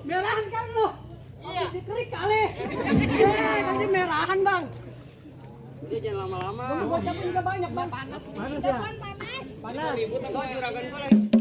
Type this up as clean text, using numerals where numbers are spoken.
Merahan kan lo? Iya. Dikerik kali. Nanti merahan bang. Dia jangan lama-lama. Gua capek juga banyak bang. Panas. Panas ya. Panas. Ribut apa juragan gua lagi.